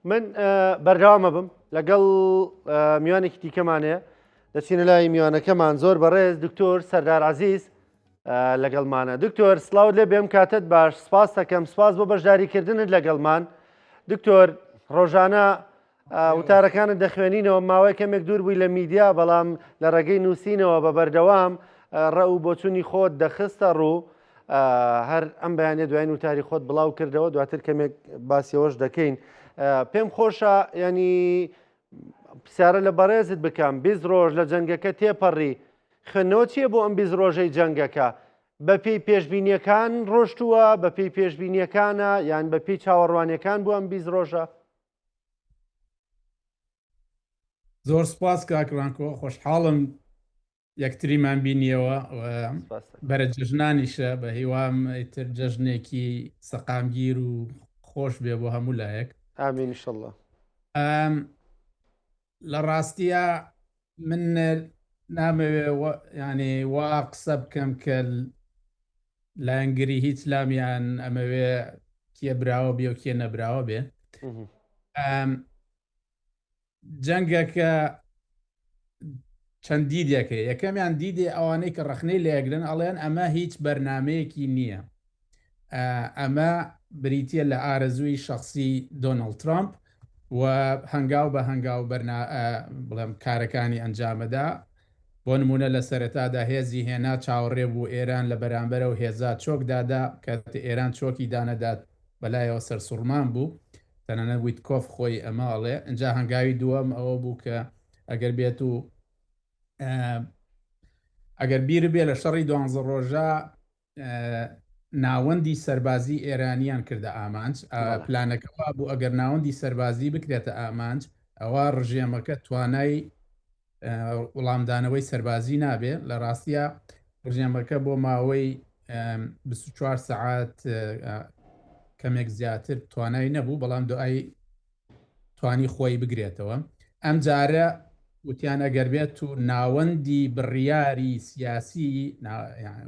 من بەردەوام ئەبم لەگەڵ میوانێکی دیکەمان هەیە دەچینە لای میوانەکەمان زۆر بەڕێز دکتۆر سەردار عزیز لەگەڵمانە دکتۆر سلااو لێ بێم کاتت باش سپاس دەکەم سپاس بۆ بەشداریکردنت لەگەڵمان دکتۆر ڕۆژانە وتارەکانت دەخوێنینەوە ماوەی کەمێک دوور بووی لە میدیا بەڵام لە ڕێگەی نووسینەوە بە بەردەوام ڕە و بۆچوونی خۆت دەخستە ڕوو هەر ئەم بەیانە دوایین وتاری خۆت بڵاو کردەوە دواتر کەمێک باسیەوەش دەکەین پێم خۆشە ینی پرسیارە لە بەڕێزت بکەم 20 ڕۆژ لە جەنگەکە تێپەڕی خوێندنەوە چییە بۆ ئەم 20 ڕۆژەی جەنگەکە بەپێی پێشبینیەکان ڕۆشتووە بەپێی پێشبینیەکانە یان بەپێی چاوەڕوانیەکان بوو ئەم 20 ڕۆژە؟ زۆر سپاس کاک ڕانکۆ خۆشحاڵم یەکتریمان بینیەوە بەرە جەژنانیشە بە هیوام ئیتر جەژنێکی سەقامگیر و خۆش بێ بۆ هەموو لایەک. ئامین انشاللە. لە ڕاستیە من نامەوێ ینی وا قسە بکەم کە لایەنگری هیچ لامیان ئەمەوێ کێ براوە بێ و کێ نەبراوە بێ. جەنگەکە چەند دیدێک هەیە یەکەمیان دیدێ ئەوانەی کە ڕەخنەی لێگرن ئەڵێن ئەمە هیچ بەرنمەیەکی نییە ئەمە بریتە لە ئارەزووی شخصی دۆناڵد ترامپ و هەنگاو بە هەنگاو بەرنا بڵێم کارەکانی ئەنجامەدا بۆ نمونە لە سەرەتادا هێزی هێنا چاوەڕێ بوو ئێران لە بەرامبەرە و هێزا چۆک دادا کە ئێران چۆکی دانەدات بەلایەوە سەرسوڕمان بوو تەنانەت ویتکۆف خۆی ئەمە ئەڵێ ئینجا هەنگاوی دووەم ئەوە بوو کە ئەگەر بێت و ئەگەر بیر بێ لە شەڕی دوانزە ڕۆژە ناوەندی سەربازی ئێرانیان کردە ئامانج پلانەکە وا بوو ئەگەر ناوەندی سەربازی بکرێتە ئامانج ئەوە ڕژێمەکە توانای وڵامدانەوەی سەربازی نابێ لە ڕاستە ڕژێمەکە بۆ ماوەی 24 سەعات کەمێک زیاتر توانای نەبوو بەڵام دوای توانی خۆی بگرێتەوە ئەم جارە وتیان ئەگەر بێت و ناوەندی بڕیاری سیاسی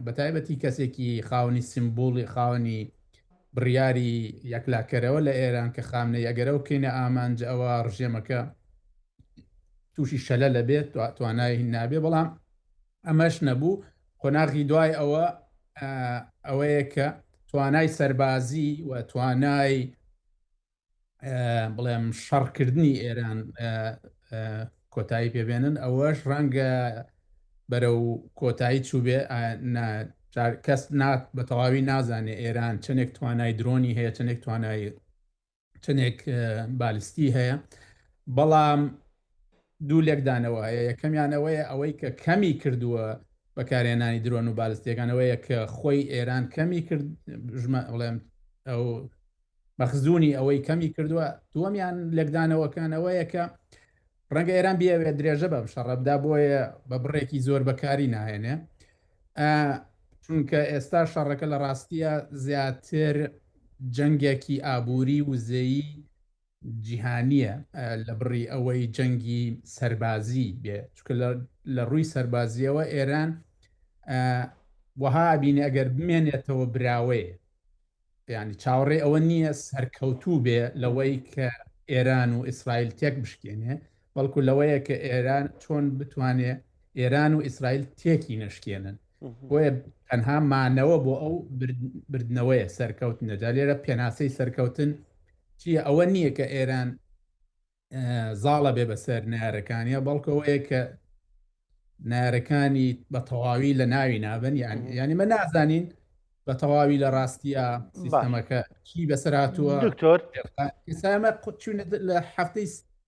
بەتایبەتی کەسێکی خاونی سیمبولی خاونی بڕیاری یەکلاکەرەوە لە ئێران کە خامنەی ئەگەرەوە بکەینە ئامانج ئەوە ڕژێمەکە تووشی شەلە لە بێت توانای نابێ بەڵام ئەمەش نەبوو قۆناغی دوای ئەوە ئەوەیە کە توانای سەربازی و توانای بڵێم شەڕکردنی ئێران کۆتایی پێبێنن ئەوەش ڕەنگە بەرەو کۆتایی چووبێ کەس بە تەواوی نازانێ ئێران چەندێک توانای درۆنی هەیە چەندێک توانای چەندێک بالستی هەیە بەڵام دوو لێکدانەوە هەیە یەکەمیان ئەوەیە ئەوەی کە کەمی کردووە بەکارهێنانی درۆن و بالستیەکان ئەوەیە کە خۆی ئێران کەمی کرد بڵێم ئەو مەخزونی ئەوەی کەمی کردووە دووەمیان لێکدانەوەکان ئەوەیە کە ڕەنگە ئێران بیەوێت درێژە بەم شەڕە بدا بۆیە بە بڕێکی زۆر بەکاری ناهێنێ چونکە ئێستا شەڕەکە لە ڕاستیە زیاتر جەنگێکی ئابووری وزەیی جیهانییە لە بڕی ئەوەی جەنگی سەربازی بێ چونکە لە ڕووی سەربازیەوە ئێران وەها بینێ ئەگەر بمێنێتەوە براوەیە ینی چاوەڕێ ئەوە نییە سەرکەوتوو بێ لەوەی کە ئێران و ئیسرائیل تێک بشکێنێ بەڵکو لەوەیە کە ئێران چۆن بتوانێ ئێران و ئیسرائیل تێکی نەشکێنن بۆیە تەنها مانەوە بۆ ئەو بردنەوەیە سەرکەوتنە جا لێرە پێناسەی سەرکەوتن چییە ئەوە نییە کە ئێران زاڵە بێ بەسەر نارەکانیە بەڵکو ئەوەیە کە نارەکانی بە تەواوی لە ناوی نابن یان ینی مە نازانین بە تەواوی لە ڕاستیە سیستەمەکە چی بەسەر هاتووە دکتۆر ئێمە چوونە لە هەفتەی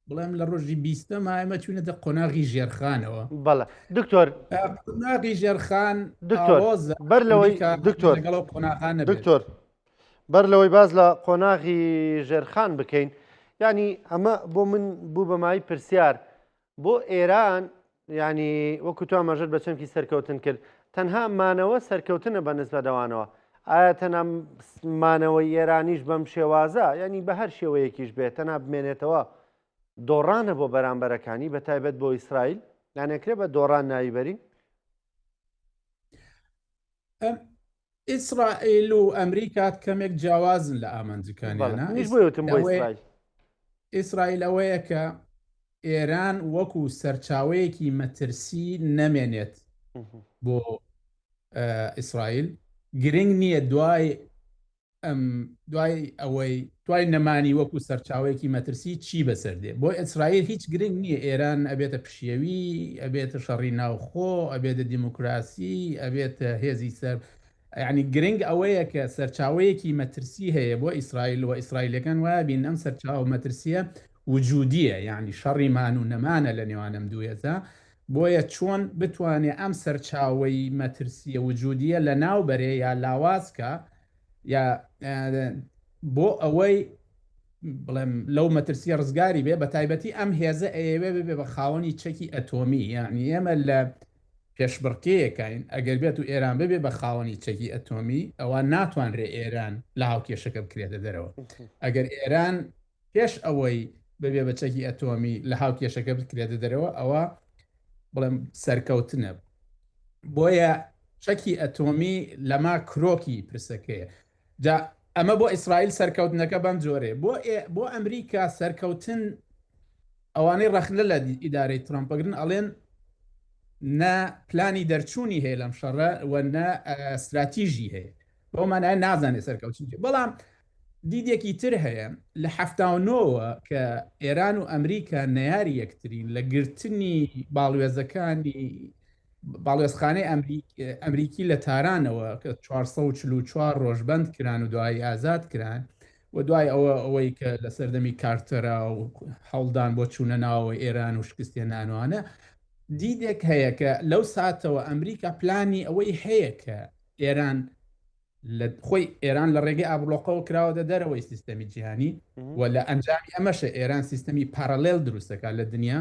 بڵێم لە ڕۆژی بیستەم ئێمە چوونەتە قۆناغی ژێرخانەوە بەڵێ دکتۆر قۆناغی ژێرخان دکتۆر بەر لەوەی دکتۆر لەگەڵ قۆناغان دکتۆر بەر لەوەی باس لە قۆناغی ژێرخان بکەین یعنی ئەمە بۆ من بوو بە مای پرسیار بۆ ئێران یعنی وەکو تو ئاماژەت بە چەمکی سەرکەوتن کرد تەنها مانەوە سەرکەوتنە بە نسبەت ئەوانەوە ئایا تەنها مانەوەی ئێرانیش بەم شێوازە یعنی بە هەر شێوەیەکیش بێت تەنها بمێنێتەوە دۆڕانە بۆ بەرامبەرەکانی بە تایبەت بۆ ئیسرائیل نانەکرێ بە دۆڕان ناوی بەرین؟ ئیسرائیل و ئەمریکا کەمێک جیاوازن لە ئامانجەکانیانە. منیش بۆیە وتم بۆ ئیسرائیل. ئیسرائیل ئەوەیە کە ئێران وەکو سەرچاوەیەکی مەترسی نەمێنێت بۆ ئیسرائیل گرنگ نییە دوای ئەم دوای ئەوەی دوای نەمانی وەکو سەرچاوەیەکی مەترسی چی بەسەر دێ بۆ ئیسرائیل هیچ گرنگ نییە ئێران ئەبێتە پشێوی ئەبێتە شەڕی ناوخۆ ئەبێتە دیموکراسی ئەبێتە هێزی سەر یعنی گرنگ ئەوەیە کە سەرچاوەیەکی مەترسی هەیە بۆ ئیسرائیل و ئیسرائیلەکان وایە بین ئەم سەرچاوە مەترسیە وجودیە یعنی شەڕی مان و نەمانە لە نێوان ئەم دوو هێزە بۆیە چۆن بتوانێ ئەم سەرچاوەی مەترسیە وجودیە لە ناو بەرێ یا لاواز کا یا بۆ ئەوەی بڵێم لەو مەترسیە ڕزگاری بێ بە تایبەتی ئەم هێزە ئەیەوێ ببێ بە خاوەنی چەکی ئەتۆمی یعنی ئێمە لە پێشبڕکێیەکین ئەگەر بێت و ئێران ببێ بە خاوەنی چەکی ئەتۆمی ئەوە ناتوانرێ ئێران لە هاوکێشەکە بکرێتە دەرەوە ئەگەر ئێران پێش ئەوەی ببێ بە چەکی ئەتۆمی لە هاوکێشەکە بکرێتە دەرەوە ئەوە بڵێم سەرکەوتنە بۆیە چەکی ئەتۆمی لەما کرۆکی پرسەکەیە جا ئەمە بۆ ئیسرائیل سەرکەوتنەکە بەم جۆرێ بۆ بۆ ئەمریکا سەرکەوتن ئەوانەی ڕەخنە لە ئیدارەی ترامپەگرن ئەڵێن نە پلانی دەرچوونی هەیە لەم شەڕە و نە استراتیژی هەیە بەو مانایە نازانێت سەرکەوتن بەڵام دیدێکی تر هەیە لە 79ەوە کە ئێران و ئەمریکا نەیاری یەکترین لە گرتنی باڵوێزەکانی باڵوێزخانەی ئەمریکی لە تارانەوە کە 444 ڕۆژ بەند کران و دوایی ئازاد کران و دوای ئەوە ئەوەی کە لە سەردەمی کارتەرا و هەوڵدان بۆ چوونە ناوەوەی ئێران و شکستێنانوانە دیدێک هەیە کە لەو ساتەوە ئەمریکا پلانی ئەوەی هەیە کە ئێران لە خۆی ئێران لە ڕێگەی ئابلۆقەوە کراوەتە دەرەوەی سیستەمی جیهانی و لە ئەنجامی ئەمەشە ئێران سیستەمی parallel دروست دەکات لە دنیا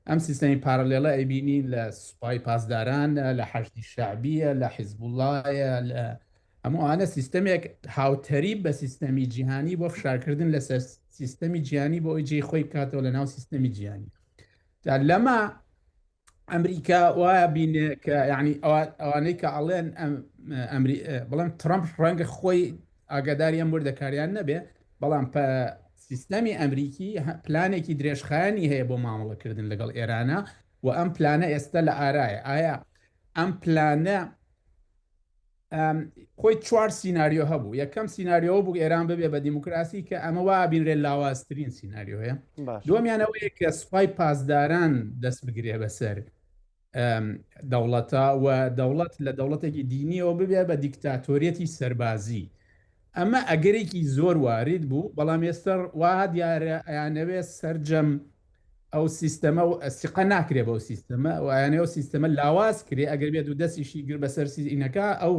ئەم سیستەمی parallel ە ئەیبینین لە سوپای پاسداران لە حەشدی شەعبیە لە حیزبوڵایە لە هەموو ئەوانە سیستەمێک هاوتەریب بە سیستەمی جیهانی بۆ فشارکردن لەسەر سیستەمی جیهانی بۆ ئەوی جێی خۆی بکاتەوە لە ناو سیستەمی جیهانی لەمە ئەمریکا وایە بینێ کە یعنی ئەوانەی کە ئەڵێن ئەمری بڵێم ترامپ ڕەنگە خۆی ئاگاداری ئەم وردەکاریان نەبێ بەڵام سیستەمی ئەمریکی پلانێکی درێژخایەنی هەیە بۆ مامەڵەکردن لەگەڵ ئێرانە و ئەم پلانە ئێستا لە ئارایە ئایا ئەم پلانە خۆی چوار سیناریۆ هەبوو یەکەم سیناریۆ بوو ئێران ببێ بە دیموکراسی کە ئەمە وا بینرێت لاوازترین سیناریۆیە دووەمیانەوەیە کە سوپای پاسداران دەست بگرێ بەسەر دەوڵەتە و دەوڵەت لە دەوڵەتێکی دینیەوە ببێ بە دیکتاتۆریەتی سەربازی ئەمە ئەگەرێکی زۆر وارد بوو بەڵام ئێستا وا دیارە ئەیانەوێ سەرجەم ئەو سیستەمە و سیقە ناکرێ بەو سیستەمە و ئەیانەوێ ئەو سیستەمە لاواز کرێ ئەگەر بێت و دەستیشی گر بەسەر سیینەکە ئەو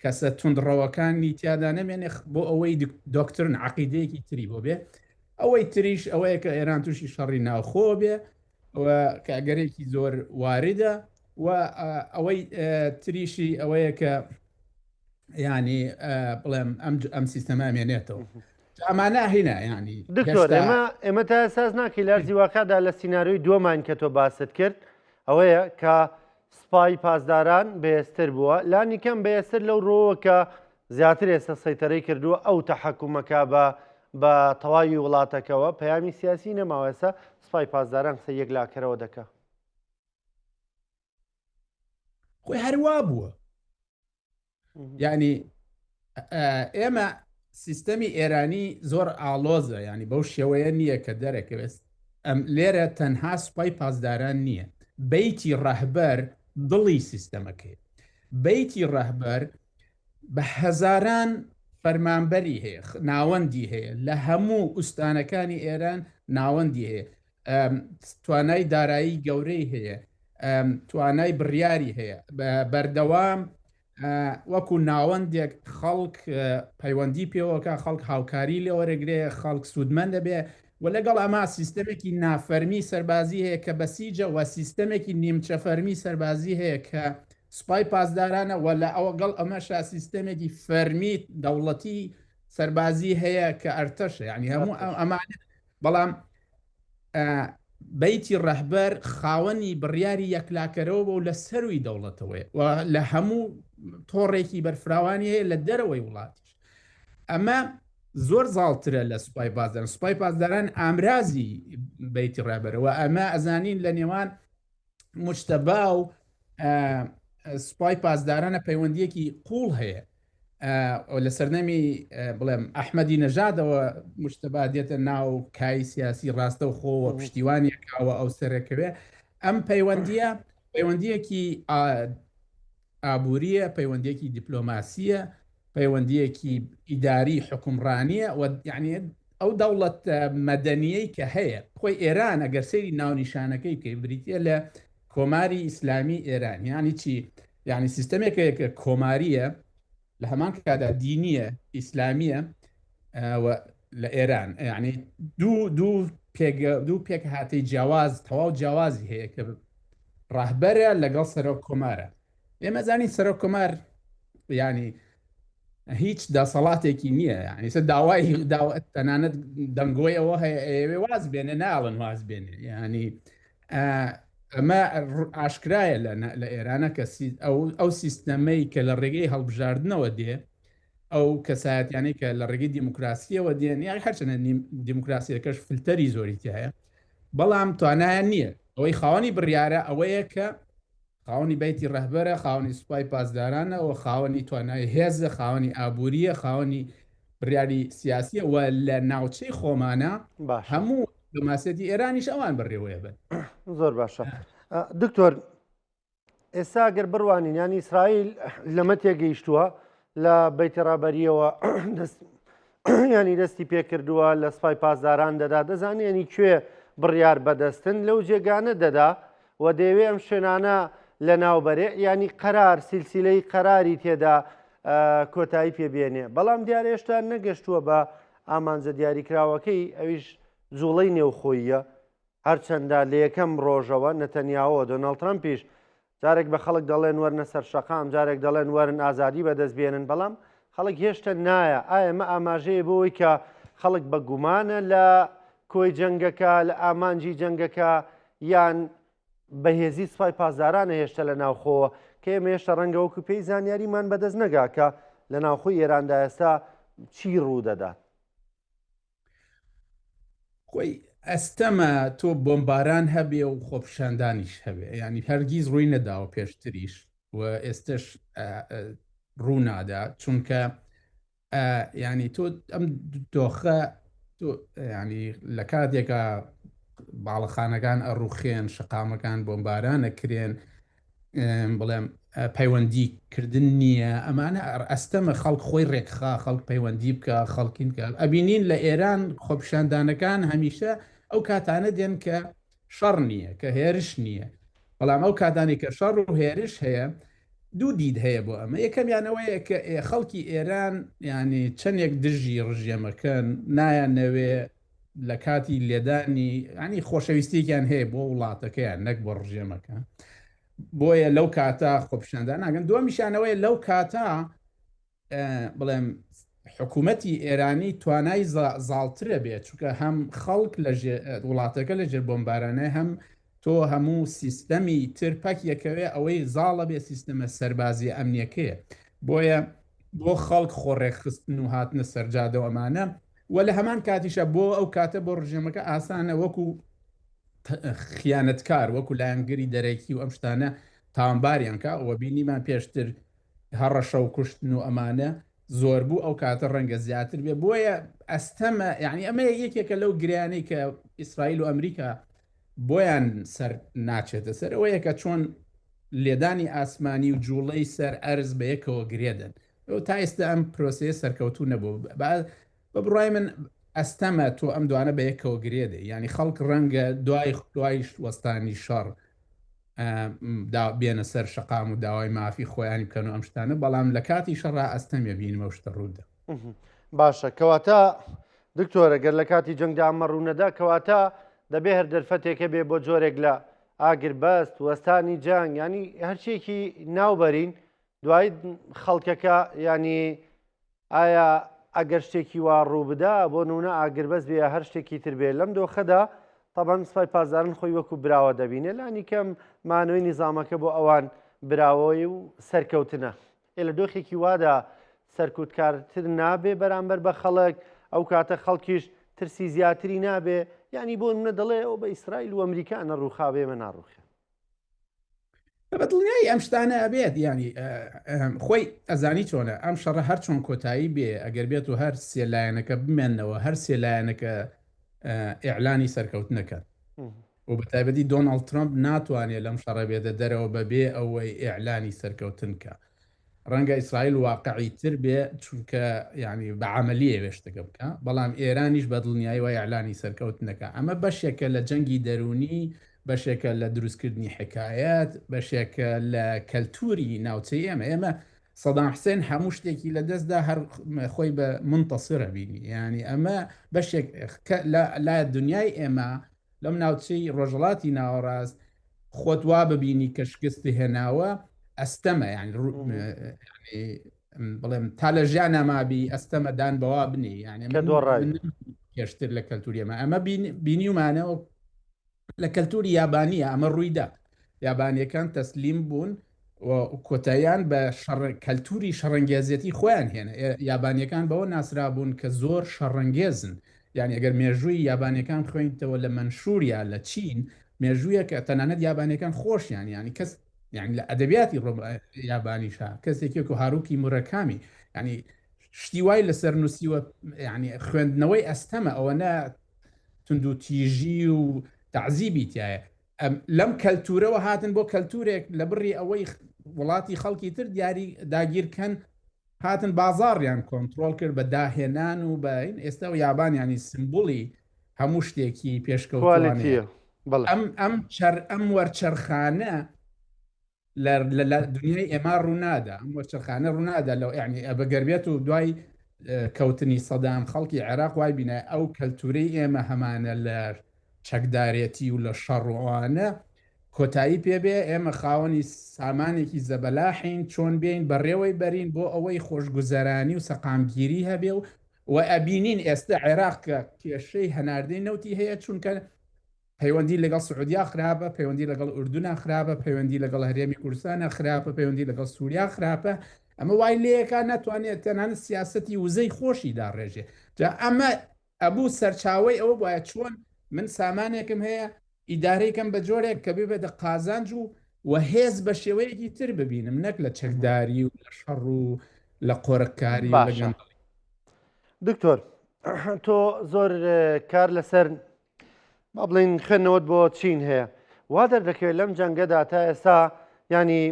کەسە توندڕەوەکانی تیادا نەمێنێ بۆ ئەوەی دۆکترن عقیدەیەکی تری بۆ بێ ئەوەی تریش ئەوەیە کە ئێران تووشی شەڕی ناوخۆ بێ و کە ئەگەرێکی زۆر واردە و ئەوەی تریشی ئەوەیە کە ینی بڵێم ئەم ئەم سیستەمە ئەمێنێتەوە ئەمانە هینا ینی دکتۆر ئێمە ئێمە تا ساز ناکەی لەرزی واقعدا لە سیناریۆی دووەمان کە تۆ باست کرد ئەوەیە کە سپای پاسداران بەهێزتر بووە لانی کەم بەهێزتر لەو ڕۆوە کە زیاتر ئێستا سەیتەرەی کردووە ئەو تەحەکومەکە بە بە تەواوی وڵاتەکەوە پەیامی سیاسی نەماوە ئێستا سپای پاسداران قسە یەکلاکەرەوە دەکا. خۆی هەروا بووە یعنی ئێمە سیستەمی ئێرانی زۆر ئاڵۆزە ینی بەو شێوەیە نییە کە دەرەکەوێت ئەم لێرە تەنها سوپای پاسداران نییە بەیتی ڕەهبەر دڵی سیستەمەکەی بەیتی ڕەهبەر بە هەزاران فەرمانبەری هەیە ناوەندی هەیە لە هەموو ئوستانەکانی ئێران ناوەندی هەیە توانای دارایی گەورەی هەیە توانای بڕیاری هەیە بەردەوام وەکو ناوەندێک خەڵک پەیوەندی پێوەکە خەڵک هاوکاری لێوەرەگرێ خەڵک سوودمەند دەبێ و لەگەڵ ئەما سیستەمێکی نافەرمی سەربازی هەیە کە بەسیجە و سیستەمێکی نیمچە فەرمی سەربازی هەیە کە سوپای پاسدارانە و لە ئەوەگەڵ ئەمەشا سیستەمێکی فەرمی دەوڵەتی سەربازی هەیە کە ئەرتەشە یعنی هەموو ئەمانە بەڵام بەیتی ڕەهبەر خاوەنی بڕیاری یەکلاکەرەوە بۆ لە سەروی دەوڵەتەوەی و لە هەموو تۆڕێکی بەرفراوانی هەیە لە دەرەوەی وڵاتیش ئەمە. زۆر زاڵترە لە سوپای پاسداران. سوپای پاسداران ئامرازی بەیتی ڕابەرە و ئەمە ئەزانین لە نێوان مجتەبا و سوپای پاسدارانە پەیوەندیەکی قوڵ هەیە. لە سەردەمی بڵێم ئەحمەدی نەژادەوە مجتەبا دێتە ناو کای سیاسی ڕاستەوخۆوە پشتیوانیەکەوە ئەو سەرەکەوێ. ئەم پەیوەندیە پەیوەندیەکی ئابوورییە، پەیوەندییەکی دیپلۆماسییە، پەیوەندییەکی ئیداری حوکمڕانییە و یعنی ئەو دەوڵەتە مەدەنیەی کە هەیە خۆی ئێران ئەگەر سەیری ناونیشانەکەی بکەی بریتە لە کۆماری ئیسلامی ئێران. یعنی چی؟ یعنی سیستەمێکە کە کۆماریە، لە هەمان کاتدا دینیە، ئیسلامیە و لە ئێران یعنی دوو دوو پێگە دوو پێکهاتەی جیاواز تەواو جیاوازی هەیە کە ڕەهبەرە لەگەڵ سەرۆک کۆمارە. ئێمە زانین سەرۆک کۆمار ینی هیچ دەسەڵاتێکی نییە، یعنی سە داوای داوە تەنانەت دەنگۆی ئەوە هەیە ئەیەوێ واز بێنێ، ناڵن واز بێنێ. ینی ئەمە ئاشکرایە لە ئێرانە کە ئەو سیستەمەی کە لە ڕێگەی هەڵبژاردنەوە دێ، ئەو کەسایەتیانەی کە لە ڕێگەی دیموکراسیەوە دێن، یان هەرچەنە دیموکراسیەکەش فلتەری زۆری تایە، بەڵام توانایان نییە. ئەوەی خاوەنی بڕیارە ئەوەیە کە خاوەنی بەیتی ڕەهبەرە، خاوەنی سوپای پاسدارانە و خاوەنی توانای هێزە، خاوەنی ئابووریە، خاوەنی بڕیاری سیاسیە و لە ناوچەی خۆمانە هەموو دیپلۆماسیەتی ئێرانیش ئەوان بەڕێوەیە بن. زۆر باشە دکتۆر، ئێستا گەر بڕوانین یان ئیسرائیل لەمە تێگەیشتووە لە بەیتی ڕابەریەوە دەست ینی دەستی پێکردووە لە سپای پاسداران دەدا، دەزانێ ینی کوێ بڕیار بەدەستن لەو جێگانە دەدا و دەیەوێ ئەم شوێنانە لە ناوبەرێ، ینی قەرار سلسلەی قەراری تێدا کۆتایی پێبێنێ، بەڵام دیار هێشتا نەگەشتووە بە ئامانجە دیاریکراوەکەی، ئەویش جوڵەی نێوخۆییە. هەرچەندە لە یەکەم ڕۆژەوە نەتەنیاهۆ، دۆناڵد ترەمپیش جارێک بە خەڵک دەڵێن وەرنە سەر شەقام، جارێک دەڵێن وەرن ئازادی بەدەست بێنن، بەڵام خەڵک هێشتا نایە. ئایا ئەمە ئاماژەیە بۆ ئەوەی کە خەڵک بە گومانە لە کۆی جەنگەکە، لە ئامانجی جەنگەکە، یان بەهێزی سوپای پاسدارانە هێشتا لە ناوخۆوە، کە ئێمە هێشتا ڕەنگە وەکو پێی زانیاریمان بەدەست نەگا کە لە ناوخۆی ئێراندا ئێستا چی ڕوو دەدات؟ خۆی ئەستەمە تۆ بۆمباران هەبێ و خۆپیشاندانیش هەبێ، ینی هەرگیز ڕووی نەداوە پێشتریش و ئێستش ڕوو نادا، چونکە ینی تۆ ئەم دۆخە تۆ ینی لە کاتێکا باڵەخانەکان ئەڕوخێن، شەقامەکان بۆمبارانە کرێن، بڵێم پەیوەندی کردن نییە، ئەمانە ئەستەمە خەڵک خۆی ڕێکخا، خەڵک پەیوەندی بکە، خەڵکین بکە. ئەبینین لە ئێران خۆپیشاندانەکان هەمیشە ئەو کاتانە دێن کە شەڕ نییە، کە هێرش نییە، بەڵام ئەو کاتانی کە شەڕ و هێرش هەیە دوو دید هەیە بۆ ئەمە. یەکەمیان ئەوەیە کە خەڵکی ئێران ینی چەندێک دژی ڕژێمەکەن، نایانەوێ لە کاتی لێدانی ینی خۆشەویستیەکیان هەیە بۆ وڵاتەکەیان نەک بۆ ڕژێمەکە، بۆیە لەو کاتە خۆپیشاندان ناگەن. دووەمیشانەوەی لەو کاتە بڵێم حکوومەتی ئێرانی توانای زاڵترە بێت، چونکە هەم خەڵک لە وڵاتەکە لە ژێر بۆمبارانە، هەم تۆ هەموو سیستەمی تر پەک یەکەوێ، ئەوەی زاڵە بێ سیستەمە سەربازیە ئەمنیەکەیە. بۆیە بۆ خەڵک خۆڕێکخستن و هاتنە سەرجادە و ئەمانە، و لە هەمان کاتیشە بۆ ئەو کاتە بۆ ڕژێمەکە ئاسانە وەکو خیانەتکار، وەکو لایەنگری دەرەکی و ئەم شتانە تاوانباریان کا. و بینیمان پێشتر هەڕەشە و کوشتن و ئەمانە زۆر بوو، ئەو کاتە ڕەنگە زیاتر بێ. بۆیە ئەستەمە، یعنی ئەمە یەکێکە لەو گریانەی کە ئیسرائیل و ئەمریکا بۆیان سەر ناچێتە سەر، ئەوەیە کە چۆن لێدانی ئاسمانی و جوڵەی سەر ئەرز بە یەکەوە گرێدەن. تا ئێستا ئەم پرۆسەیە سەرکەوتوو نەبوو. بە بڕای من ئەستەمە تۆ ئەم دوانە بە یەکەوە گرێدە، یعنی خەڵک ڕەنگە دوای دوایش وەستانی شەڕ بێنە سەر شەقام و داوای مافی خۆیانی بکەن و ئەم شتانە، بەڵام لە کاتی شەڕا ئەستەمە بینمە شتە ڕوودا. باشە، کەواتە دکتۆرە گەر لە کاتی جەنگدا ئەمە ڕوونەدا، کەواتە دەبێ هەر دەرفەتێکە بێ بۆ جۆرێک لە ئاگربەست، وەستانی جەنگ، ینی هەرچیەکی ناوبەرین دوای خەڵکەکە، ینی ئایا ئەگەر شتێکی وا ڕووبدا بۆ نمونە ئاگربەست بێ یا هەر شتێکی تر بێ لەم دۆخەدا، تەبعەن سوپای پاسداران خۆی وەکو براوە دەبینێ، لانی کەم مانەوەی نیزامەکە بۆ ئەوان براوەی و سەرکەوتنە. ئێ لە دۆخێکی وادا سەرکوتکارتر نابێ بەرامبەر بە خەڵک؟ ئەو کاتە خەڵکیش ترسی زیاتری نابێ یعنی بۆ نمونە دەڵێ ئەو بە ئیسرائیل و ئەمریکا نەڕوخا بێمە ناڕوخێ. بە دڵنیایی ئەم شتانە ئەبێت ینی خۆی ئەزانی چۆنە ئەم شەڕە هەر چۆن کۆتایی بێ ئەگەر بێت و هەر سێ لایەنەکە بمێنەوە هەر سێ لایەنەکە ئیعلانی سەرکەوتنەکەن و بە تایبەتی دۆناڵد ترەمپ ناتوانێت لەم شەڕە بێتە دەرەوە بەبێ ئەوەی ئیعلانی سەرکەوتن کە. ڕەنگە ئیسرائیل واقعی تر بێ چونکە یعنی بە عەمەلی ئەوێ شتەکە بکا، بەڵام ئێرانیش بە دڵنیایی وای ئیعلانی سەرکەوتن دەکا. ئەمە بەشێکە لە جەنگی دەروونی، بەشێکە لە دروستکردنی حکایەت، بەشێکە لە کەلتوری ناوچەی ئێمە. ئێمە سەدام حسێن هەموو شتێکی لەدەستدا هەر خۆی بە منتەسرە بینی. یعنی ئەمە بەشێک لە دنیای ئێمە لەم ناوچەی ڕۆژهەڵاتی ناوەڕاست خۆت وا ببینی کە شکست هێناوە ئەستەمە یعنی بڵێم تا لە ژیانە مابی ئەستەمە دان بەوا بنی یعنی پێشتر لە کەلتوری ئەمە ئەمە بینیومانەوە لە کەلتوری یابانیە ئەمە ڕوویدا یابانیەکان تەسلیم بوون و کۆتاییان بە شەڕ کەلتوری شەڕەنگێزیەتی خۆیان هێنا. یابانیەکان بەوە ناسرابوون کە زۆر شەڕەنگێزن. یانی ئەگەر مێژووی یابانیەکان بخوێنیتەوە لە مەنشوریا لە چین مێژوویەکە تەنانەت یابانیەکان خۆشیان یانی کەس یانی لە ئەدەبیاتی یابانیشا کەسێکی وەکو هاروکی مورەکامی یانی شتی وای لەسەر نووسیوە یانی خوێندنەوەی ئەستەمە ئەوەنە توندوتیژی و تەعزیبی تایە لەم کەلتورەوە هاتن بۆ کەلتورێک لە بڕی ئەوەی وڵاتی خەڵکی تر دیاری داگیرکەن هاتن بازاڕیان کۆنترۆڵ کرد بە داهێنان و بە ئێستا و یابان ینی سمبولی هەموو شتێکی پێشکەوتوانەیە ئەم ئەم چەر ئەم وەرچەرخانە لە دنیای ئێمە ڕوونادا ئەم وەرچەرخانە ڕوونادا لەو یعنی ئەبەگەر بێت و دوای کەوتنی سەدام خەڵکی عێراق وای بینای ئەو کەلتورەی ئێمە هەمانە لە چەکدارێتی و لە شەڕ و ئەوانە کۆتایی پێبێ ئێمە خاوەنی سامانێکی زەبەلاحین چۆن بێین بەڕێوەی بەرین بۆ ئەوەی خۆشگوزەرانی و سەقامگیری هەبێ و و ئەبینین ئێستا عێراق کە کێشەی هەناردەی نەوتی هەیە چونکە پەیوەندی لەگەڵ سعودیا خراپە، پەیوەندی لەگەڵ ئوردونا خراپە، پەیوەندی لەگەڵ هەرێمی کوردستانا خراپە، پەیوەندی لەگەڵ سوریا خراپە، ئەمە وای لێکا ناتوانێت تەنانەت سیاسەتی وزەی خۆشی داڕێژێ. جا ئەمە ئەبوو سەرچاوەی ئەوە بوایە چۆن من سامانێکم هەیە ئیدارەی کەم بە جۆرێک کە ببێتە قازانج و و هێز بە شێوەیەکی تر ببینم نەک لە چەکداری و لە شەڕ و لە قۆرخکاری و لە باشە گەندەڵی. دکتۆر تۆ زۆر کار لەسەر با بڵێین خوێندنەوەت بۆ چین هەیە وا دەردەکەوێت لەم جەنگەدا تا ئێستا ینی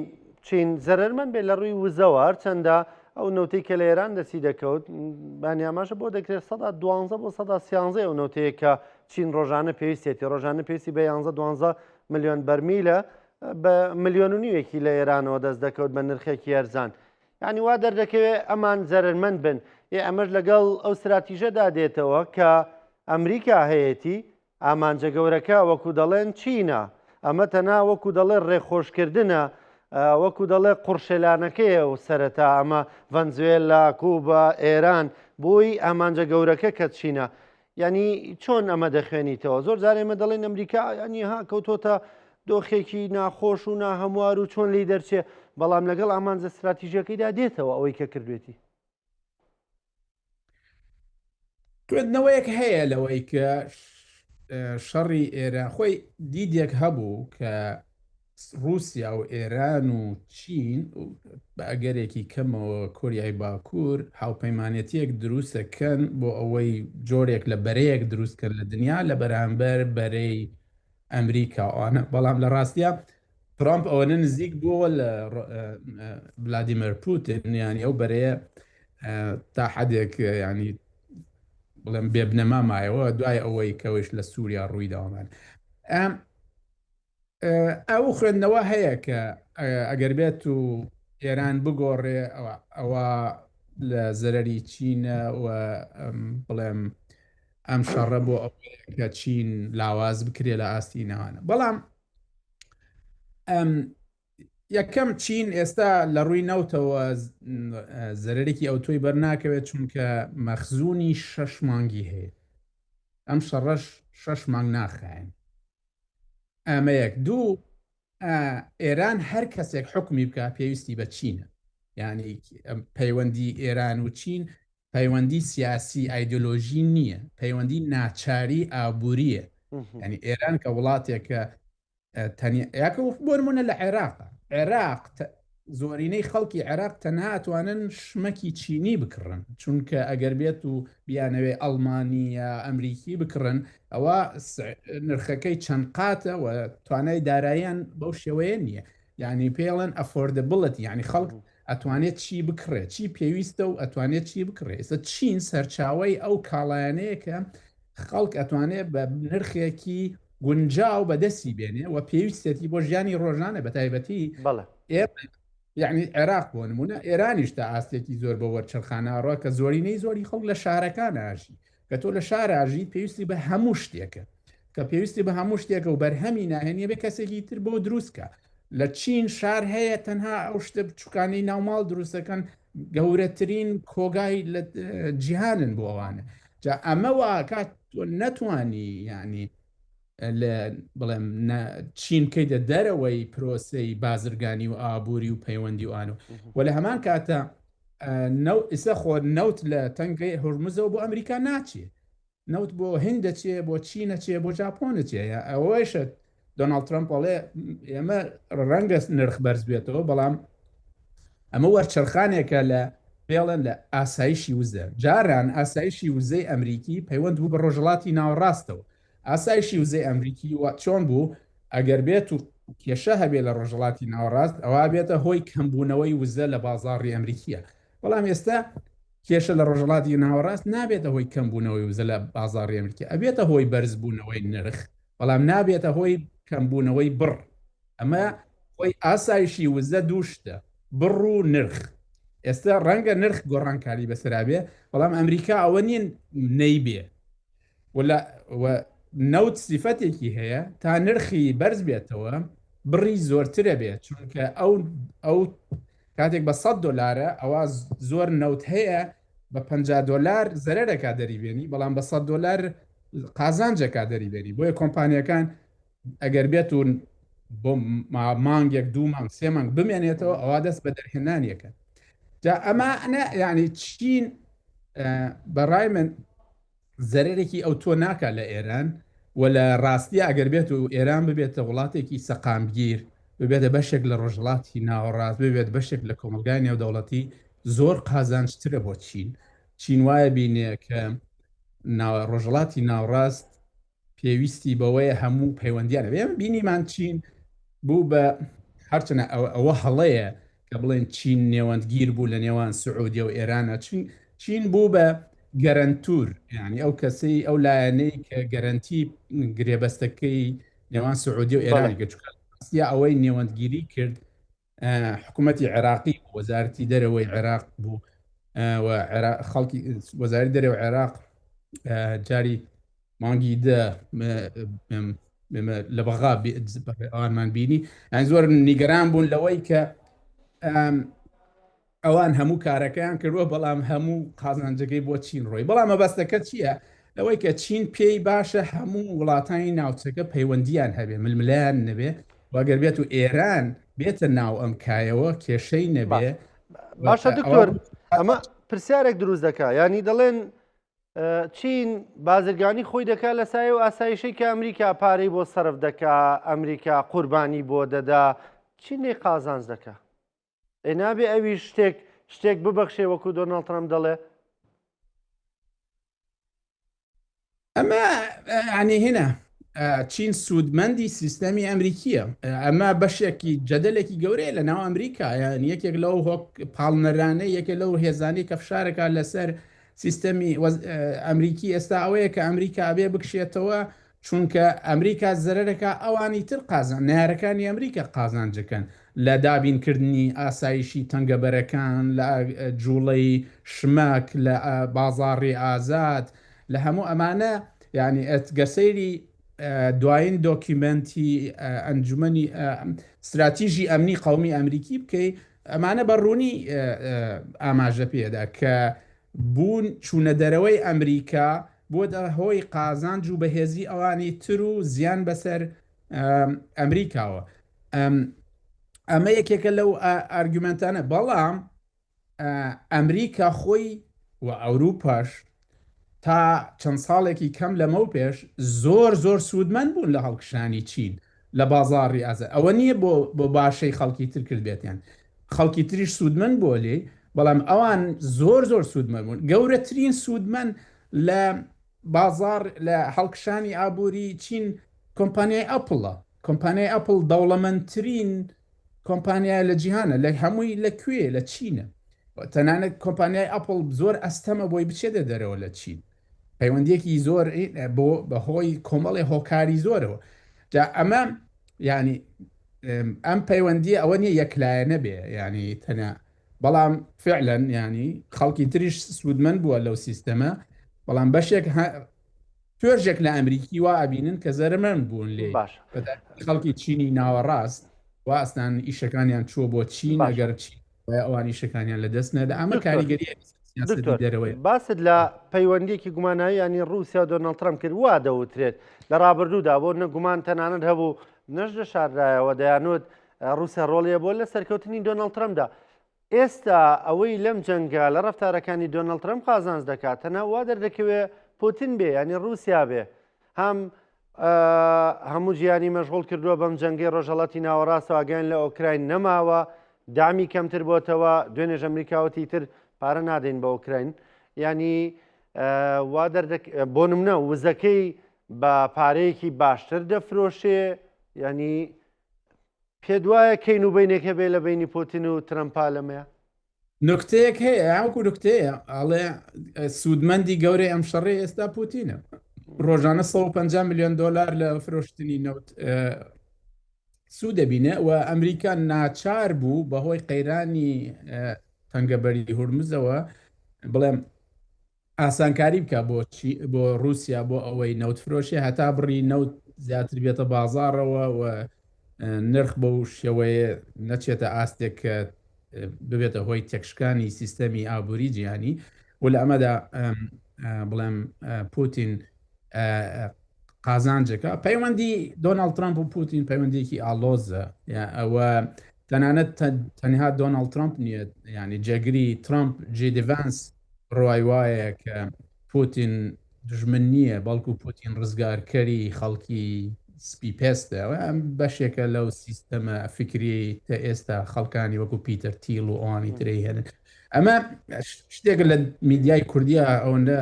چین زەرمەند بێت لە ڕووی وزەوە هەرچەندە ئەو نەوتەی کە لە ئێران دەستی دەکەوت بانیاماژە بۆ دەکرێت 12 بۆ 13 ئەو نەوتەیە کە چین ڕۆژانە پێویستێتی ڕۆژانە پێویستی بە 11 12 ملیۆن بەرمیلە بە ملیۆن و نیوێکی لە ئێرانەوە دەست دەکەوت بە نرخێکی ئەرزان یانی وا دەردەکەوێ ئەمان زەرەرمەند بن، ئێ ئەمەش لەگەڵ ئەو ستراتیژەدا دێتەوە کە ئەمریکا هەیەتی، ئامانجە گەورەکە وەکو دەڵێن چینە، ئەمە تەنها وەکو دەڵێ ڕێخۆشکردنە، وەکو دەڵێ قوڕشێلانەکەیە و سەرەتا ئەمە ڤەنزوێلا، کوبا، ئێران بۆی ئامانجە گەورەکە کە چینە. یانی چۆن ئەمە دەخوێنیتەوە؟ زۆر جار ئێمە دەڵێن ئەمریکا ینی ها کەوتۆتە دۆخێکی ناخۆش و ناهەموار و چۆن لی دەرچێ بەڵام لەگەڵ ئامانجە ستراتیژیەکەیدا دێتەوە ئەوەی کە کردوێتی. خوێندنەوەیەک هەیە لەوەی کە شەڕی ئێران خۆی دیدێک هەبوو کە ڕووسیا و ئێران و چین بە ئەگەرێکی کەمەوە کۆریای باکوور هاوپەیمانێتییەک دروستەکەن بۆ ئەوەی جۆرێک لە بەرەیەک دروستکەن لە دنیا لە بەرامبەر بەرەی ئەمریکا ئەوانە بەڵام لە ڕاستیا ترامپ ئەوەنە نزیک بووە لە ڤلادیمێر پوتین یانی ئەو بەرەیە تا حدێک ینی بڵێم بێبنەما مایەوە دوای ئەوەی کەوەیش لە سووریا ڕووی داوامان ئەو خوێندنەوە هەیە کە ئەگەر بێت و ئێران بگۆڕێ ئەوە لە زەرری چینە و بڵێم ئەم شەڕە بۆ ئەوەیە کە چین لاواز بکرێ لە ئاستی ناوانە بەڵام ئەم یەکەم چین ئێستا لە ڕووی نەوتەوە زەرەرێکی ئەوتۆی بەرناکەوێت چونکە مەخزونی شەش مانگی هەیە ئەم شەڕەش شەش مانگ ناخایەن ئەمە یەک دوو ئێران هەر کەسێک حکومی بکە پێویستی بە چینە یعنی پەیوەندی ئێران و چین. پەیوەندی سیاسی ئایدۆلۆژی نییە، پەیوەندی ناچاری ئابووریە. ینی ئێران کە وڵاتێکە تەنیا یاکە بۆ نمونە لە عێراق عێراق زۆرینەی خەڵکی عێراق تەنها ئەتوانن شمەکی چینی بکڕن چونکە ئەگەر بێت و بیانەوێ ئەڵمانی یا ئەمریکی بکڕن ئەوە نرخەکەی چەند قاتە و توانای داراییان بەو شێوەیە نییە یعنی پێڵەن affordability یعنی خەڵک ئەتوانێت چی بکڕێت چی پێویستە و ئەتوانێت چی بکڕێت ئێستا چین سەرچاوەی ئەو کاڵایانەیە کە خەڵک ئەتوانێت بە نرخێکی گونجاو بەدەستی بێنێ و پێویستێتی بۆ ژیانی ڕۆژانە بە تایبەتی ئێمە یعنی عێراق بۆ نمونە ئێرانیش تا ئاستێکی زۆر بە وەرچەرخاناڕە کە زۆرینەی زۆری خەڵک لە شارەکان ئاژی کە تۆ لە شار ئاژی پێویستی بە هەموو شتێکە کە پێویستی بە هەموو شتێکە و بەرهەمی ناهێنیە بێ کەسێکی تر بۆ دروستکە لە چین شار هەیە تەنها ئەو شتە بچووکانەی ناوماڵ دروستەکەن گەورەترین کۆگای لە جیهانن بۆ ئەوانە جا ئەمە واکات تۆ نەتوانی یعنی لە بڵێم چین بکەیتە دەرەوەی پرۆسەی بازرگانی و ئابووری و پەیوەندی وان و و لە هەمان کاتە ئیسە خۆ نەوت لە تەنگەی هورمزەوە بۆ ئەمریکا ناچێ نەوت بۆ هند دەچێ بۆ چین ئەچێ بۆ ژاپۆن ئەچێ ئەوەیشە دۆناڵد ترەمپ ئەڵێ ئێمە ڕەنگە نرخ بەرز بێتەوە بەڵام ئەمە وەرچەرخانێکە لە پێڵێن لە ئاسایشی وزە جاران ئاسایشی وزەی ئەمریکی پەیوەند بوو بە ڕۆژهەڵاتی ناوەڕاستەوە ئاسایشی وزەی ئەمریکی چۆن بوو ئەگەر بێت و کێشە هەبێ لە ڕۆژهەڵاتی ناوەڕاست ئەوە بێتە هۆی کەمبوونەوەی وزە لە بازاڕی ئەمریکیە بەڵام ئێستا کێشە لە ڕۆژهەڵاتی ناوەڕاست نابێتە هۆی کەمبوونەوەی وزە لە بازاڕی ئەمریکی، ئەبێتە هۆی بەرزبوونەوەی نرخ، بەڵام نابێتە هۆی کەمبوونەوەی بڕ. ئەمە خۆی ئاسایشی وزە دوو شتە، بڕ و نرخ. ئێستا ڕەنگە نرخ گۆڕانکاری بەسەرا بێ، بەڵام ئەمریکا ئەوە نییە نەیبێ. و نەوت سیفەتێکی هەیە تا نرخی بەرز بێتەوە بڕی زۆرترە بێت چونکە ئەو ئەو کاتێک بە 100 دلارە ئەوە زۆر نەوت هەیە بە 50 دلار زەرەرەکە دەریبێنی بەڵام بە 100 دلار قازانجەکە دەریبێنی بۆیە کۆمپانیەکان ئەگەر بێت و بۆ مانگێک دوو مانگ سێ مانگ بمێنێتەوە ئەوە دەست بە دەرهێنانیەکە جا ئەمە یعنی چین بەڕای من زەرەرێکی ئەوتۆ ناکات لە ئێران و لە ڕاستیا ئەگەر بێت و ئێران ببێتە وڵاتێکی سەقامگیر، ببێتە بەشێک لە ڕۆژهەڵاتی ناوەڕاست، ببێت بەشێک لە کۆمەڵگای نێودەوڵەتی زۆر قازانجترە بۆ چین. چین وایە بینێ کە ڕۆژهەڵاتی ناوەڕاست پێویستی بەوەیە هەموو پەیوەندیان هەبێ. ئێمە بینیمان چین بوو بە هەرچەنە ئەوە هەڵەیە کە بڵێن چین نێوەندگیر بوو لە نێوان سعودیە و ئێرانە چین چین بوو بە گەرەنتور یعنی ئەو کەسەی ئەو لایەنەی کە گەرەنتی گرێبەستەکەی نێوان سعودیە و ئێرانی کرد چونکە ئەوەی نێوەندگیری کرد حکوومەتی عێراقی وەزارەتی دەرەوەی عێراق بوو و خەڵکی وەزاری دەرەوە عێراق جاری مانگی دە لە بەغا ئەوانمان بینی یان زۆر نیگەران بوون لەوەی کە ئەوان هەموو کارەکەیان کردووە بەڵام هەموو قازانجەکەی بۆ چین ڕۆی بەڵام مەبەستەکە چییە لەوەی کە چین پێی باشە هەموو وڵاتانی ناوچەکە پەیوەندیان هەبێ ململیان نەبێ وەگەر بێت و ئێران بێتە ناو ئەم کایەوە کێشەی نەبێ باشە دکتۆر ئەمە پرسیارێک دروست دەکا ینی دەڵێن چین بازرگانی خۆی دەکا لە سایە و ئاسایشەی کە ئەمریکا پارەی بۆ سەرف دەکا ئەمریکا قوربانی بۆ دەدا چین لێی قازانج دەکا ئێ نابێ ئەویش شتێک شتێک ببەخشێ وەکو دۆناڵد ترەمپ دەڵێ؟ ئەمە ینی هێنا چین سوودمەندی سیستەمی ئەمریکیە ئەمە بەشێکی جەدەلێکی گەورەیە لە ناو ئەمریکا یان یەکێک لەو هۆک پاڵنەرانە یەکێک لەو هێزانی کە فشارەکە لەسەر سیستەمی ئەمریکی ئێستا ئەوەیە کە ئەمریکا ئەبێ بکشێتەوە چونکە ئەمریکا زەرەرەکا ئەوانی تر قازان نەیارەکانی ئەمریکا قازانجەکەن لە دابینکردنی ئاسایشی تەنگەبەرەکان لە جوڵەی شمەک لە بازاڕی ئازاد لە هەموو ئەمانە یعنی گەر سەیری دوایین دۆکیومێنتی ئەنجومەنی ستراتیژی ئەمنی قەومی ئەمریکی بکەی ئەمانە بە ڕوونی ئاماژە پێدا کە بوون چوونە دەرەوەی ئەمریکا بووەتە هۆی قازانج و بەهێزی ئەوانی تر و زیان بەسەر ئەمریکاوە. ئەمە یەکێکە لەو ئارگومنتانە بەڵام ئەمریکا خۆی و ئەوروپاش تا چەند ساڵێکی کەم لەمەو پێش زۆر زۆر سوودمەند بوون لە هەڵکشانی چین لە بازاڕی ئازاد. ئەوە نییە بۆ بۆ باشەی خەڵکی تر کردبێتیان، خەڵکی تریش سوودمەند بووە لێی، بەڵام ئەوان زۆر زۆر سوودمەند بوون. گەورەترین سوودمەند لە بازاڕ لە هەڵکشانی ئابووری چین کۆمپانیای ئەپڵە. کۆمپانیای ئەپڵ دەوڵەمەندترین کۆمپانیایە لە جیهانە، لە هەمووی لە کوێ؟ لە چینە. تەنانەت کۆمپانیای ئەپڵ زۆر ئەستەمە بۆی بچێتە دەرەوە لە چین، پەیوەندیەکی زۆر بۆ بەهۆی کۆمەڵی هۆکاری زۆرەوە. جا ئەمە ینی ئەم پەیوەندی ئەوە نییە یەکلایەنە بێ، ینی تەنیا بەڵام فعلەن ینی خەڵکی تریش سوودمەند بووە لەو سیستەمە، بەڵام بەشێک توێژێک لە ئەمریکی وا ئەبینن کە زەرەمەند بوون لێی، باشە. بەتایبەتی خەڵکی چینی ناوەڕاست وا ئەسلان ئیشەکانیان چووە بۆ چین، باشە. ئەگەر چین وایە ئەوان ئیشەکانیان لەدەست نەدا، ئەمە دکتۆر کاریگەرییە لەسەر سیاسەتی دکتۆر دەرەوەی. باست لە پەیوەندیەکی گوماناوی یانی ڕووسیا و دۆناڵد ترەمپ کرد، وا دەوترێت لە ڕابردوودا بۆ نە گومان تەنانەت هەبوو نەش دەشاردرایەوە دەیانوت ڕووسیا ڕۆڵی هەبووە لە سەرکەوتنی دۆناڵد ترەمپدا. ئێستا ئەوەی لەم جەنگە لە ڕەفتارەکانی دۆناڵد ترەمپ قازانج دەکات تەنها وا دەردەکەوێ پوتین بێ یانی ڕووسیا بێ هەم هەموو جیهانی مەشغوڵ کردووە بەم جەنگەی ڕۆژهەڵاتی ناوەڕاستەوە ئاگایان لە ئۆکراین نەماوە دامی کەمتر بۆتەوە دوێنێش ئەمریکا وتی تر پارە نادەین بە ئۆکراین ینی وا دەردەک بۆ نمونە وزەکەی بە پارەیەکی باشتر دەفرۆشێ ینی پێت وایە کەین و بەینێک هەبێ لە بەینی پوتین و ترەمپا لەمەیا؟ نوکتەیەک هەیە وەکو نوکتەیە ئەڵێ سوودمەندی گەورەی ئەم شەڕەی ئێستا پوتینە ڕۆژانە 150 میلیۆن دۆلار لە فرۆشتنی نەوت سوود دەبینێ و ئەمریکا ناچار بوو بەهۆی قەیرانی تەنگەبەری هورمزەوە بڵێم ئاسانکاری بکا بۆ چی بۆ ڕووسیا بۆ ئەوەی نەوت فرۆشێ هەتا بڕی نەوت زیاتر بێتە بازاڕەوە و نرخ بەو شێوەیە نەچێتە ئاستێک کە ببێتە هۆی تێکشکانی سیستەمی ئابووری جیهانی و لە ئەمەدا بڵێم پوتین قازانجەکە پەیوەندی دۆناڵد ترامپ و پوتین پەیوەندیەکی ئالۆزە ئەوە تەنانەت تەنها دۆناڵد ترامپ نییە ینی جێگری ترامپ جێ دی ڤانس بڕوای وایە کە پوتین دوژمن نییە، بەڵکو پوتین ڕزگارکەری خەڵکی سپی پێستە. ئەم بەشێکە لەو سیستەمە فیکریەی کە ئێستا خەڵکانی وەکو پیتەر تیڵ و ئەوانی ترەی هێنن. ئەمە شتێکە لە میدیای کوردیا ئەوەندە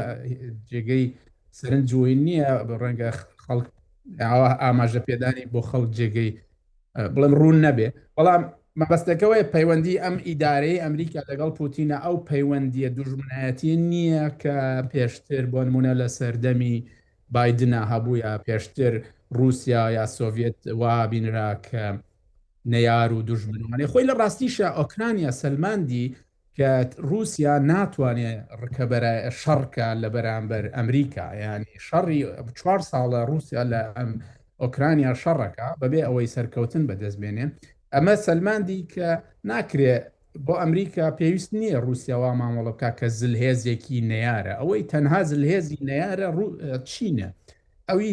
جێگەی سەرنج وی نییە، ڕەنگە خەڵک ئاماژە پێدانی بۆ خەڵک جێگەی بڵێم ڕوون نەبێ، بەڵام مەبەستەکەوەیە پەیوەندی ئەم ئیدارەی ئەمریکا لەگەڵ پوتینە ئەو پەیوەندیە دوژمنایەتی نییە کە پێشتر بۆ نمونە لە سەردەمی بایدنا هەبوو یا پێشتر رووسیا یا سۆڤێت وا بینرا کە نەیار و دوژمنوانێ خۆی لە ڕاستیشە ئۆکرانیا سەلماندی کە ڕووسیا ناتوانێ ڕکەبەرە شەڕکە لە بەرامبەر ئەمریکا ینی شەڕی چوار ساڵە ڕووسیا لە ئەم ئۆکرانیا شەڕەکە بەبێ ئەوەی سەرکەوتن بەدەست بێنێ ئەمە سەلماندی کە ناکرێ بۆ ئەمریکا پێویست نییە ڕووسیا وا مامەڵە بکە کە زلهێزێکی نەیارە ئەوەی تەنها زلهێزی نەیارە چینە ئەوی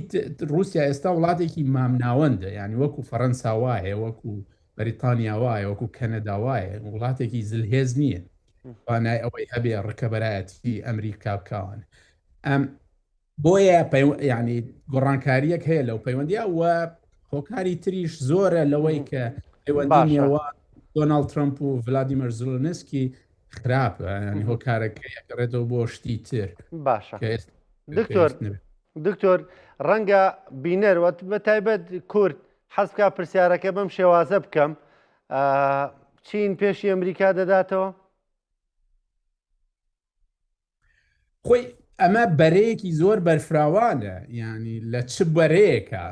ڕووسیا ئێستا وڵاتێکی مامناوەندە یعنی وەکو فەڕەنسا وایە وەکو بەریتانیا وایە وەکو کەنەدا وایە وڵاتێکی زلهێز نییە توانای ئەوەی هەبێ ڕکەبەرایەتی ئەمریکا بکەوان ئەم بۆیە ینی گۆڕانکاریەک هەیە لەو پەیوەندیا و هۆکاری تریش زۆرە لەوەی کە پەیوەندی نێوان دۆناڵد ترامپ و ڤلادیمەر زلنسکی خراپە ینی هۆکارەکە یەکڕێتەوە بۆ شتی تر باشە دکتۆر دکتۆر ڕەنگە بینەر وە بە تایبەت کورد حەز بکا پرسیارەکە بەم شێوازە بکەم چین پێشی ئەمریکا دەداتەوە؟ خۆی ئەمە بەرەیەکی زۆر بەرفراوانە ینی لە چ بەرەیەکە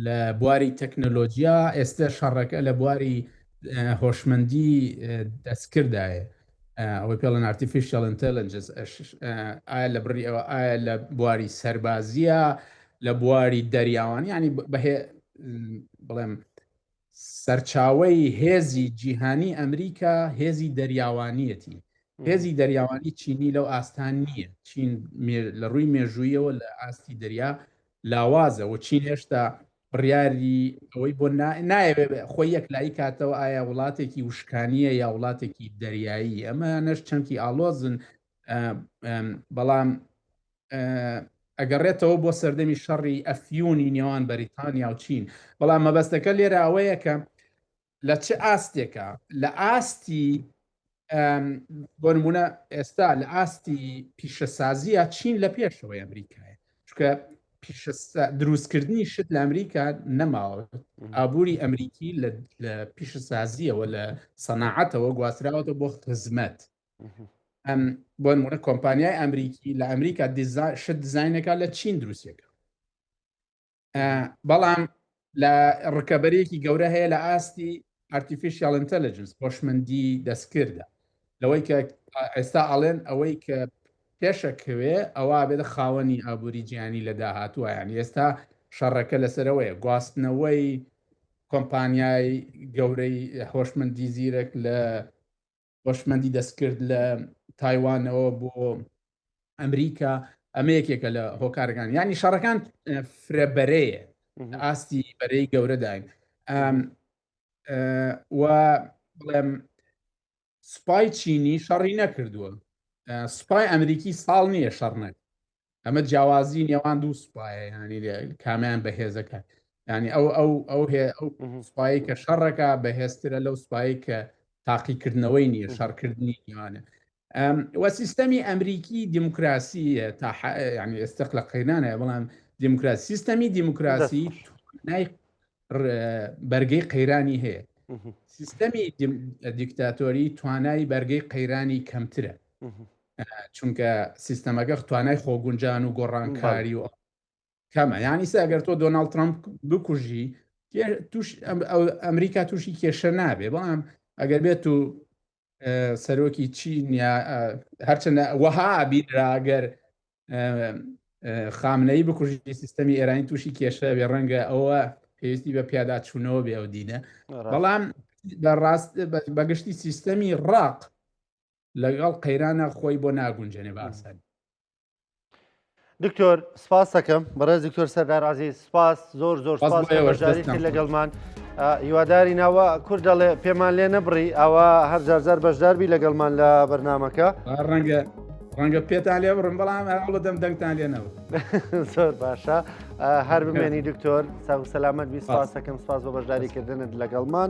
لە بواری تەکنەلۆجیا ئێستا شەڕەکە لە بواری هۆشمەندی دەستکردایە ئەوەی پێڵەن artificial intelligence ئایا لە بڕی ئەوە ئایا لە بواری سەربازیە لە بواری دەریاوان ینی بەهێ بڵێم سەرچاوەی هێزی جیهانی ئەمریکا هێزی دەریاوانیەتی هێزی دەریاوانی چینی لەو ئاستان نییە چین لە ڕووی مێژوویەوە لە ئاستی دەریا لاوازە و چین هێشتا بڕیاری ئەوەی بۆ نایەوێ خۆی یەکلایی کاتەوە ئایا وڵاتێکی وشکانیە یا وڵاتێکی دەریایی ئەمە نەش چەمکی ئاڵۆزن. بەڵام ئەگەڕێتەوە بۆ سەردەمی شەڕی ئەفیونی نێوان بەریتانیا و چین. بەڵام مەبەستەکە لێرە ئەوەیە کە لە چ ئاستێکە، لە ئاستی بۆ نمونە ئێستا لە ئاستی پیشەسازیە چین لە پێشەوەی ئەمریکایە، چونکە دروستکردنی شت لە ئەمریکا نەماوە. ئابووری ئەمریکی لە پیشەسازیەوە لە سەناعەتەوە گواستراوەتە بۆ خزمەت. ئەم بۆ نمونە کۆمپانیای ئەمریکی لە ئەمریکا شت دیزاینەکە لە چین دروستەکە، بەڵام لە ڕکەبەرێکی گەورە هەیە لە ئاستی artificial intelligence، هۆشمەندی دەستکردە، لەوەی کە ئێستا ئەڵێن ئەوەی کە پێشەکەوێ ئەوە بێتە خاوەنی ئابووری جیهانی لە داهاتووە. یعنی ئێستا شەڕەکە لەسەرەوەیە، گواستنەوەی کۆمپانیای گەورەی هۆشمەندی زیرەک لە هۆشمەندی دەستکرد لە تایوانەوە بۆ ئەمریکا، ئەمە یەکێکە لە هۆکارەکان. یعنی شەڕەکان فرە بەرەیە، ئاستی بەرەی گەورەداین. و بڵێم سوپای چینی شەڕی نەکردووە، سوپای ئەمریکی ساڵ نییە شەڕ نەکرد. ئەمە جیاوازی نێوان دوو سوپایە، ینی کامیان بەهێزەکە. ینی ئەو ئەو ئەو هێ ئەو سوپایی کە شەڕەکە بەهێزترە لەو سوپایی کە تاقیکردنەوەی نییە، شەڕکردنی نیوانە. و سیستەمی ئەمریکی دیموکراسی تا ینی ئێستا لە قەیرانە، بەڵام دیموکراسی سیستەمی دیموکراسی توانای بەرگەی قەیرانی هەیە. سیستەمی دیکتاتۆری توانای بەرگەی قەیرانی کەمترە، چونکە سیستەمەکە توانای خۆگونجان و گۆڕانکاری و کەمە. یعنی سە ئەگەر تۆ دۆناڵد ترامپ بکوژی توش ئەمریکا تووشی کێشە نابێ، بەڵام ئەگەر بێت و سەرۆکی چین یا هەرچەندە وەها بینرا ئەگەر خامنەی بکوژی سیستەمی ئێرانی تووشی کێشە بێ، ڕەنگە ئەوە پێویستی بە پیاداچوونەوە بێ ئەو دینە. بەڵام بەڕاست بەگشتی سیستەمی ڕاق لەگەڵ قەیرانە خۆی بۆ ناگونجێنێ بە ئاسانی. دکتۆر سپاس دەکەم، بەڕێز دکتۆر سەردار عزیز، سپاس زۆر زۆر سپاس کە بەشداری کرد لەگەڵمان. هیواداری ناوە کورد دەڵێ پێمان لێ نەبڕی، ئەوە هەر جارجار بەشداربی لەگەڵمان لە بەرنمەکە. ڕەنگە ڕەنگە پێتان لێ بڕم، بەڵام هەوڵە دەم دەنگتان لێ نەبوو. زۆر باشە، هەر بمێنی دکتۆر، ساغ سەلامەت بی. سپاس دەکەم، سپاس بۆ بەشداریکردنت لەگەڵمان.